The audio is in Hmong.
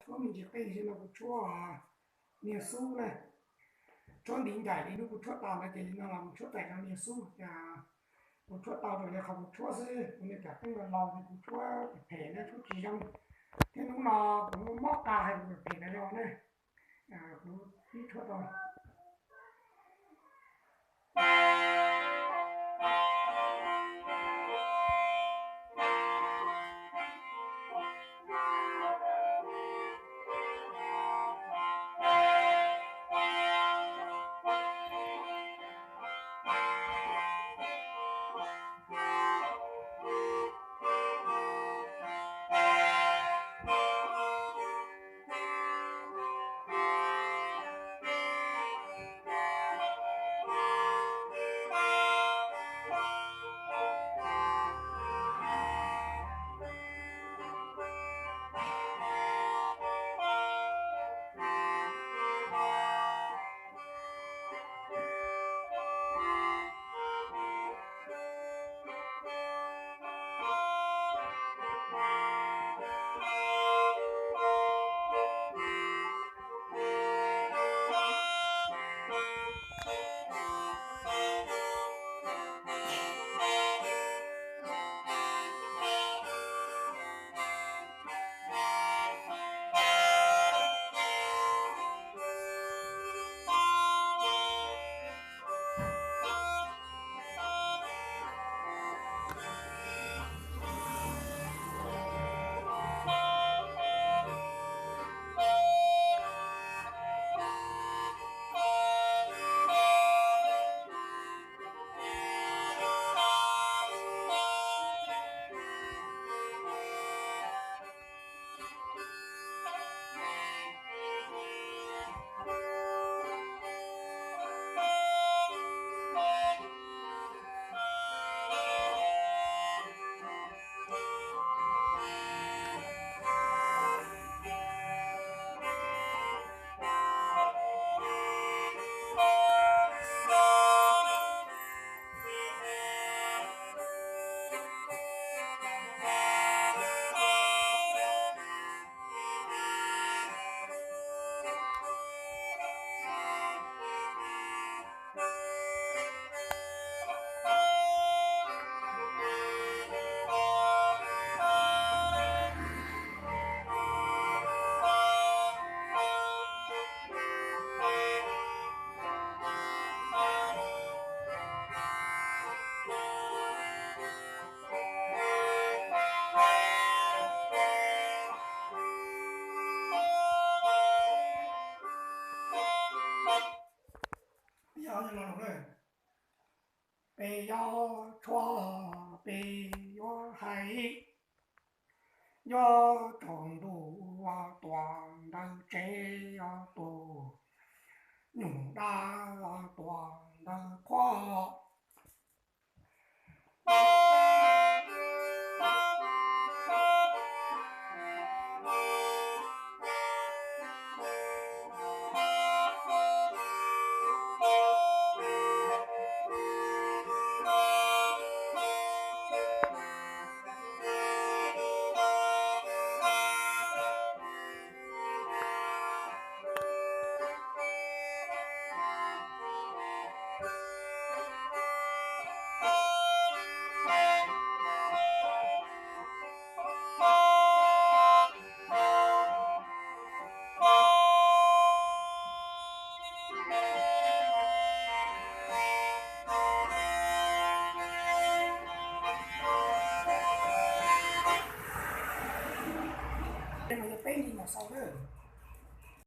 Tshuab me ntsis qeej xwb no kuv tshuab niag xub na. Tshuab ntiv ncaim li hnub kuv tshuab tau ntawd ces no los kuv tshuab tau rau niag xub. Kuv tshuab tau rau li qhov kuv tshuab xwb, kuv niag kam qeej los laus ces kuv tshuab phem phem na, tshuab tsis zoo. Thiab hnub no kuv muab mob qa hais kuv phem phem na zoo na. Kuv pib tshuab tau. Peb yuav tshuab, peb yuav hais, yuav tsaus ntuj tuam ntawv tsev, tus nyuj dab tuam ntawv qhuav. Peb li nyuam xaus na.